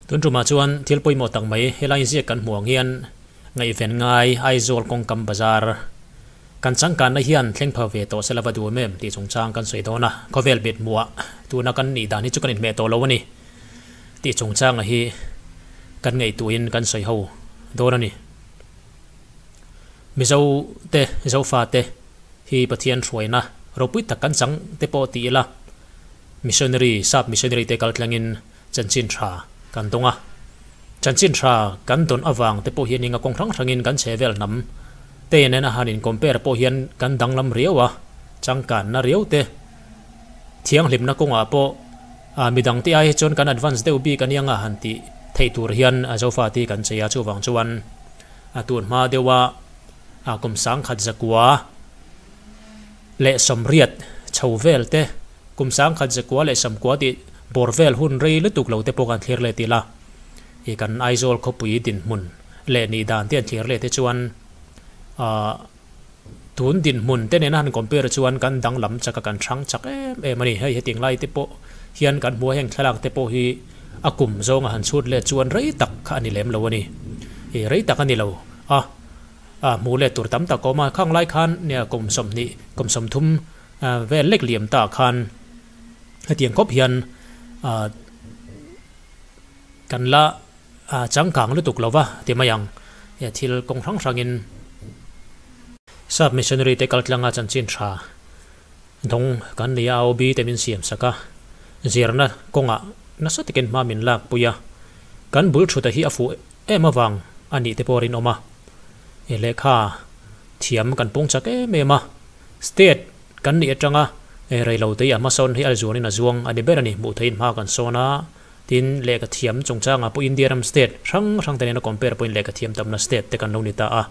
Tun tumah chuan thil pawimawh tak mai helai ziak kan hmuh ang hian ngaihven ngai Aizawl kawngkam bazar kan changkanna hian thleng pha ve tawh sela va duam em tih chungchang kan sawi dawn a, khawvel bet hmuhah tuna kan nih dan hi chu kan inhmeh tawh lo a ni tih chungchanga hi kan ngaihtuahin kan sawi ho dawn a ni. Mizo te, Zofa te hi Pathian hruaina ropui tak kan chang te pawh ti ila missionary, sap missionary te kaltlangin Chanchin tha kan dawng a, chanchin tha kan dawn avang te pawh hian eng a kawng hrang hrangin kan chhe vel hnam te nen a han in compare pawh hian kan danglam riau a, changkanna riau te, thianghlimna kawngah pawh a midang te ai hi chuan kan advance deuh bik a nia nga han tih theih tur hian a Zofa te hi kan chei a, chuvang chuan a tun hma deuh a a kum sangkhat zakua leh sawmriat chho vel te, kum sangkhat zakua leh sawmkua tih bawr vel hun rei lutuk lo te pawh kan thlir let ila, i kan Aizawl khawpui dinhmun leh nih dan te an thlir let te chuan ah tun dinhmun te nena han compare chuan kan danglam chak a kan hrang chak em em a ni. Hei hetiang lai te pawh hian kan hmu a, heng thlalak te pawh hi a kum zawnga han chhut let chuan rei tak kha a ni lem lo a ni, i rei tak a ni lo a. A hmuh let tur tam tak a awm a, khang lai khan nia kum 20, kum 30 vel lek liam ta khan hetiang khawp hian kan la changkang lutuk lo va ti mai ang, thil kawng hrang hrangin Sap missionary te kaltlanga chanchin tha dawng kan ni a, AOB te min siam sak a, zirna kawngah nasa takin hma min lak pui a, kan bul thuta hi a fuh em avang a nih te pawh rinawm a, he lehkha thiam kan pung chak em em a, state kan nih atanga reilo te hi a hmasawn hi a zuanin a zuang a ni ber a ni, hmuh theihin hma kan sawn a, tin lehkha thiam chungchangah pawh India ram state hrang hrang te nena compare pawhin lehkha thiam tamna state te kan lo ni ta a,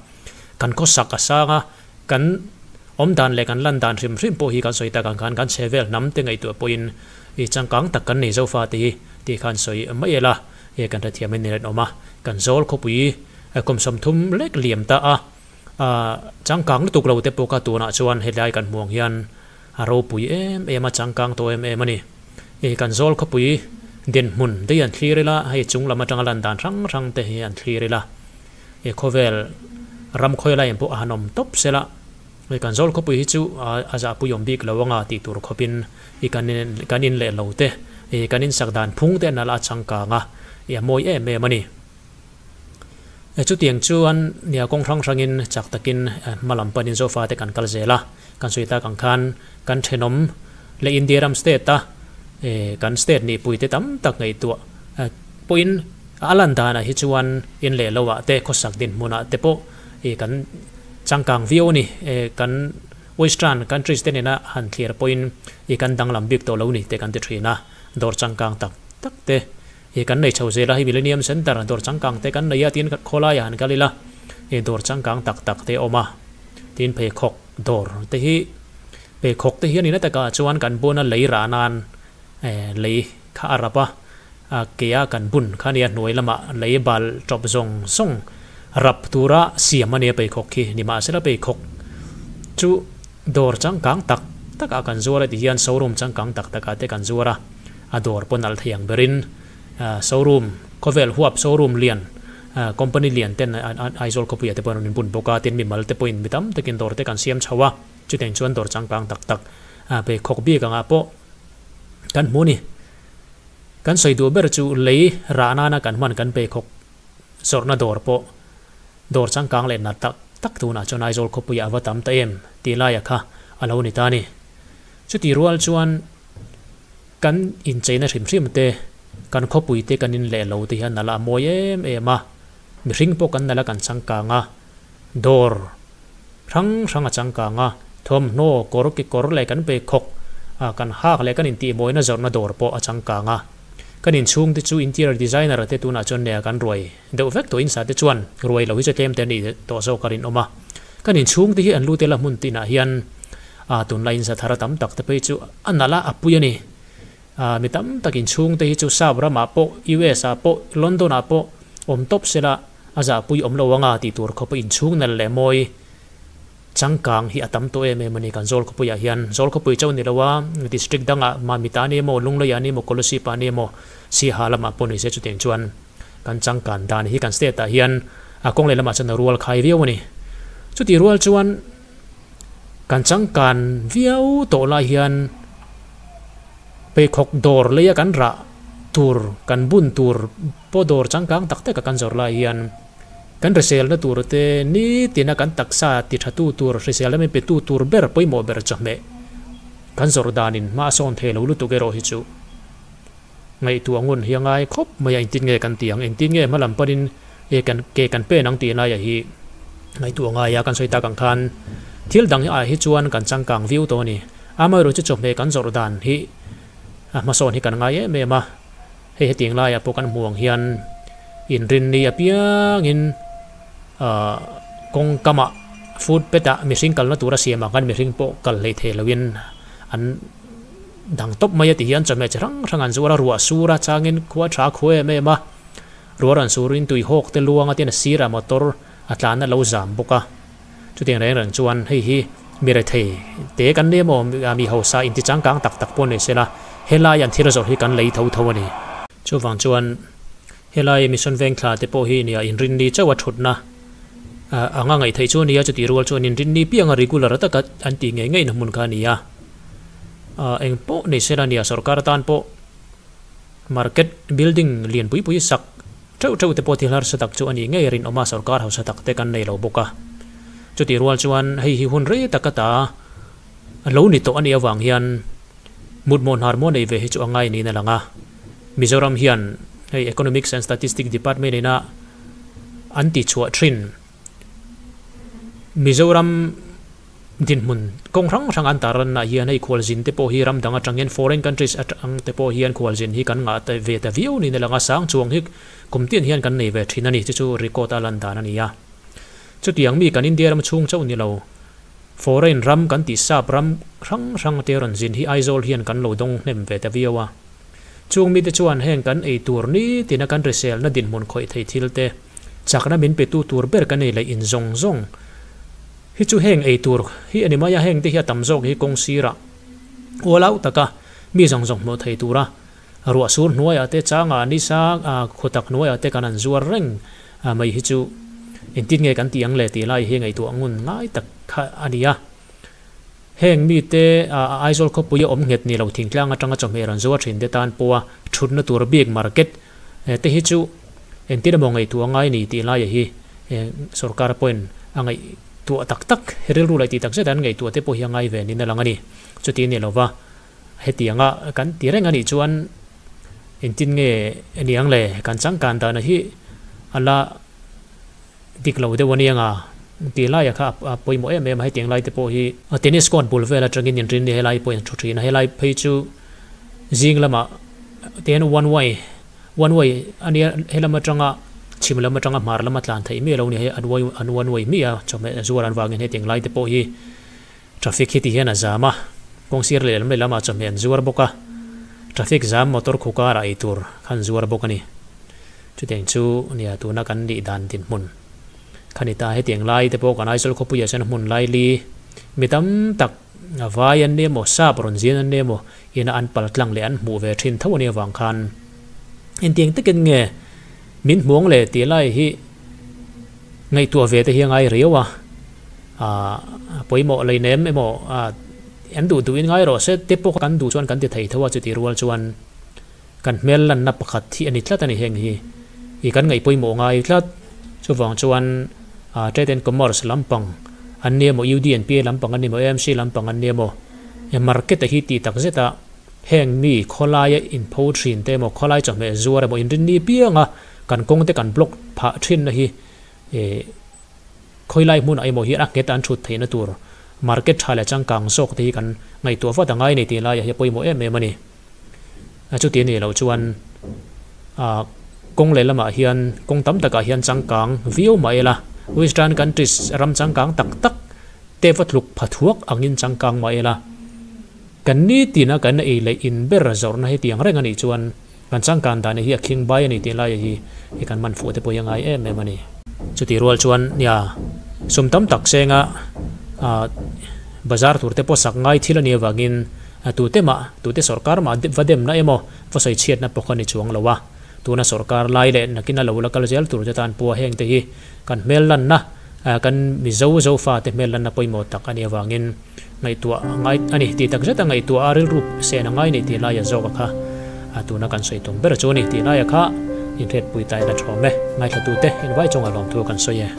kan khawsak a sang a, kan awm dan leh kan lan dan hrim hrim pawh hi kan sawi tak ang khan kan chhe vel hnam te ngaihtuah pawhin i changkang tak kan nei zofa te hi tih khan sawi mai ela. He kan hrethiam in rinawm a, kan zawl khawpui kum 30 lek liam ta a, changkang lutuk lo te pawh kha tunah chuan helai kan hmuh ang hian a ropui em em a, changkang tawh em em a ni. Kan zawl khawpui dinhmun te hi an thlir ila, hei chung lam atanga lan dan hrang hrang te hi an thlir ila, khawvel ram khawi laiin pawh a han awm tawp sela, kan zawl khawpui hi chu a zahpui awm bik lo anga tih tur khawpin i kan in leh lo te, kan insak dan phung te nalh a changkang a, i a mawi em em a ni. Chutiang chuan nia kawng hrang hrangin chak takin hma lam panin Zofa te kan kal zel a, kan sawi tak ang khan kan thenawm leh India ram state a kan state nihpui te tam tak ngaihtuah pawhin a lan danah hi chuan in leh lo ah te khawsak dinhmunah te pawh i kan changkang viau a ni, kan Western countries te nena han thlir pawhin i kan danglam bik tawh lo ni te kan ti thin a, dawr changkang tak tak te i kan nei chho zel a, hei Millennium Centre dawr changkang te kan nei a tin khawlaiah han kal ila i dawr changkang tak tak te a awm a, tin pheikhawk dawr te hi pheikhawk te hian ina takah chuan kan buna lei rah nan lei kha a rap a, a ke a kan bun kha nia hnuai lamah lei bal tawp zawng zawng rap tura siam a nia pheikhawk khi nimahsela pheikhawk chu dawr changkang tak tak ah kan zuar a ti hian showroom changkang tak tak ah te kan zuar a a dawr pawh nalh thei ang berin showroom khawvel huap showroom lian company lian ten Aizawl khawpuiah te pawh an rawn inbun bawk a tin mimal te pawhin mi tam takin dawr te kan siam chho a chutah chuan dawr changkang tak tak pheikhawk bik angah pawh kan hmu a ni. Kan sawi duh ber chu lei rah nana kan hman kan pheikhawk zawrhna dawr pawh dawr changkang leh nat tak tak tunah chuan Aizawl khawpuiah a va tam ta em tih laia kha a lo ni ta a ni. Chutih rual chuan kan incheina hrim hrim te, kan khawpui te kan inleh lo te hian nalh a mawi em em a, mihring pawh kan nalh a kan changkang a, dawr hrang hrang a changkang a, thawmhnaw kawr kekawr leh kan pheikhawk a kan hak leh kan intihmawina zawrhna dawr pawh a changkang a. Kan inchhung te chu interior designer te tunah chuan nea kan ruai deuh vek tawh insa te chuan ruai lo hi chu tlem te a nih tawh zawk a rinawm a. Kan inchhung te hi an lut ela hmun tinah hian a tunlai insa thar a tam tak te phei chu a nalh a, a pui a ni. A mi tam tak inchhung te hi chu Sap ramah pawh, US ah pawh, London ah pawh awm tawp sela a zahpui awm lo anga tih tur khawpa inchhung nalh leh mawi changkang hi a tam tawh em em a ni kan Zawlkhawpuiah hian. Zawlkhawpui chauh ni lo a, district dangah Mamita ni emaw, Lungleiah ni emaw, Kolosip ah ni emaw, Siaha lamah pawh ni se chutiang chuan. Kan changkan dan hi kan state ah hian a kawng lehlamah chuan a rual khai viau a ni. Chutih rual chuan kan changkan viau tawh lai hian pheikhawk dawr leia kan rah tur kan bun tur pawh dawr changkang tak taka kan zawrh lai hian kan hriselna tur te nitina kan taksa ti tha tu tur hriselna min pe tu tur ber pawimawh ber chawhmeh kan zawrh danin hma a sawn thei lo lutuk erawh hi chu Ngaihtuah ngun hi a ngai khawp mai a, engtin nge kan tih ang, engtin nge hma lam panin e kan ke kan pen ang tih laiah hi ngaihtuah ngai a, kan sawi tak ang khan thil dang ah hi chuan kan changkang viau tawh a ni. Amaherawh chu chawhmeh kan zawrh dan hi a hmasawn hi kan ngai em em a, hei hetiang laiah pawh kan hmuh ang hian inrinni apiangin ahh kawngkamah footpath ah mihring kalna tura siam ang khan mihring pawh kal hleithei loin an Dang tawp mai a ti hian chawhmeh chi hrang hrang an zuar a, ruah sur a changin khua tha khu em em a, ruah rawn surin tui hawk te luang a tin a sirah motor a tlan a lo zam bawk a. Chutiang reng reng chuan hei hi mi rethei te kan ni emaw mi hausa inti changkang tak tak pawh ni sela helai an thil zawrh hi kan lei tho tho a ni. Chuvang chuan helai Mission Vengthla te pawh hi nia inrinni chauh a thutna anga ngaih theih chu a nia, chutih rual chuan inrinni pianga regular taka an tih ngei ngei na hmun kha a ni a. Eng pawh nei sela nia sorkar atan pawh market building lian pui pui sak theuh theuh te pawh thil harsa tak chu a nih ngei rinawm a, sorkar hausa tak te kan nei lo bawk a. Chutih rual chuan hei hi hun rei tak ata lo ni tawh a nih avang hian mutmawh hnar maw nei ve hi chu a ngai niin a lang a. Mizoram hian hei Economics and Statistics Department ina an tichhuah thin Mizoram Dinhmun kawng hrang hrang an tar lanna hian hei khualzin te pawh hi ram dang atang hian foreign countries atang te pawh hian khualzin hi kan ngah ta ve ta viau niin a lang a, sang chuang hi kum tin hian kan nei ve thin a ni, chu chu record a lan dan a ni a. Chutiang mi kan India ram chhung chauh ni lo, foreign ram kan tih sap ram hrang hrang te rawn zin hi Aizawl hian kan lo dawng hnem ve ta viau a. Chung mite chuan heng kan ei tur nitina kan riselna dinhmun khawih thei thil te, chakna min pe tu tur ber kan ei leh in zawng zawng, Hi chu heng ei tur hi a ni mai a, heng te hi a tam zawk hi kawng sirah ual auh taka mi zawng zawng hmuh thei tura ruah sur hnuaiah te changah nisa khutak hnuaiah te kan han zuar reng mai hi chu engtin nge kan tih ang le tih lai hi ngaihtuah ngun ngai tak kha a ni a. Heng mite Aizawl khawpui a awm nghet ni lo thingtlang atanga chawhmeh rawn zuar thin te tan pawha thutna tur bik market te hi chu engtin emaw ngaihtuah ngai ni tih laia hi Sorkar pawhin a ngaihtuah tak tak, rilru leh tih tak zet an ngaihtuah te pawh hi a ngai ve niin a lang a ni. Chuti a ni lova, hetianga kan ti reng a nih chuan engtin nge aniang le, kan changkan dana hi a la dik lo deuh a nia nga tih laia kha a pawimawh em em a, hetiang lai te pawh hi tennis court bul vel atangin inrinni helai pawhin an thu thin a, helai phei chu zing lamah ten one way One way a nia, helam atanga chhim lam atanga hmar lama tlan theih miah lo ni hei an way an one way miah a, chawhmeh zuar an vangin hetiang lai te pawh hi traffic hi ti hian a zam a, kawng sir lehlam lehlamah chawhmeh an zuar bawk a, traffic zam motor khu karah ei tur kha an zuar bawk a ni. Chutiang chu nia tuna kan nih dan dinhmun kha ni ta, hetiang lai te pawh kan Aizawl khawpuiah chuan hmun laili mi tam tak A vai an ni emaw, sap rawn zin an ni emaw, ina an pal tlang leh an hmuh ve thin tho a nih avang khan engtiang takin nge min hmuang leh tih lai hi ngaihtuah ve te hi a ngai riau a, aah pawimawh lei nem emaw ah an duh duhin ngai rawh se te pawh kan duh chuan kan ti thei tho a, chutih rual chuan kan hmel lanna pakhat hi a ni tlat a ni heng hi ih kan ngaih pawimawh ngai tlat. Chuvang chuan ah Trade and Commerce lampang an ni emaw UDNPA lampang an ni emaw AMC lampang an ni emaw he market a hi tih tak zet a heng mi khawlaia inpho thin te emaw khawlai chawhmeh zuar emaw inrinni pianga kan kawng te kan block phah thin na hi ih khawilai hmunah emaw hian a nghet an thut theihna tur market tha leh changkang zawk te hi kan ngaihtuah vat a ngai nei tih laiah hi a pawimawh em em a ni. Chuti a nih loh chuan ah kawng leh lamah hian kawng tam takah hian changkang viau mah ila western countries ram changkang tak tak te va tluk pha thuak angin changkang mah ila kan nitina kan ei leh in ber zawrhna hetiang reng a nih chuan kan changkan dan hi a khing bai a ni tih laia hi hi kan man fuh te pawh hi a ngai em em a ni. Chutih rual chuan nia sum tam tak senga ah bazar tur te pawh sak ngai thil a nih avangin A tute mah, tute sawrkar mah va demna emaw, va sawi chhiatna pawh kha ni chuang lo a. Tuna sawrkar lai leh nakina lo la kal zel tur te tan pawha heng te hi kan hmel lanna, kan Mizo Zofate hmel lanna pawimawh tak a nih avangin ngaihtuah a ngai a ni tih takzet a ngaihtuah a rilru sen a ngai ni tih laia zawk a kha tuna kan sawi tum ber chu a ni tih laia kha inhriatpui ta ila thawm e. Ngaithlatute invai chunga lawmthu kan sawi e.